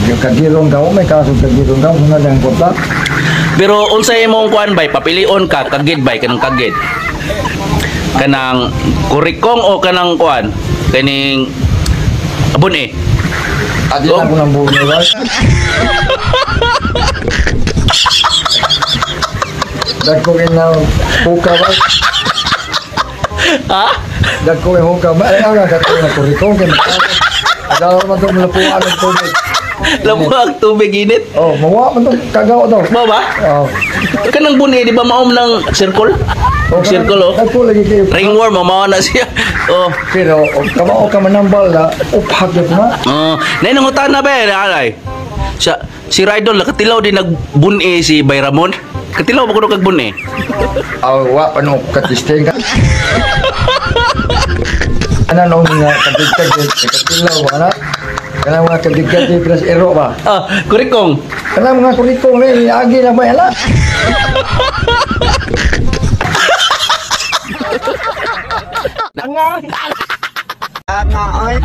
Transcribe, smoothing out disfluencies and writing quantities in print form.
Yung kagirong ka, may kaso kagirong ka, sunod ang kota. Pero unsay imong kuan bay, papilion ka kagid bay kanang kagid. Kanang kurikong o kanang kuan? Kaning abon eh. Adi na ko ng buhay ba? Dagko kay na huka ba? Ha? Dagko kay huka ba? Ay, aga ka na kurikong kay Agaw man to malapuan ang tubig. Labuag tubig init. Oh, mawa man to kagaw to. Mao ba? Oh. Kanang buni di ba maom ng circle? Oh, Circle oh. Dagko lagi kayo. Ringworm mao na siya. Oh. Pero og kamao ka manambal na uphag gyud na. Oh, nay nangutan na ba alay. Siya si Raidol nakatilaw din nagbuni si Bayramon. Katilaw ba kuno kag buni? Aw, wa pa no katisting ka. Ana no nga kadigkag katilaw ba na? Kanang mga kadigkag pres ero ba? Ah, kurikong. Kanang mga kurikong ni agi na ba ala? Nga. Nga, ay.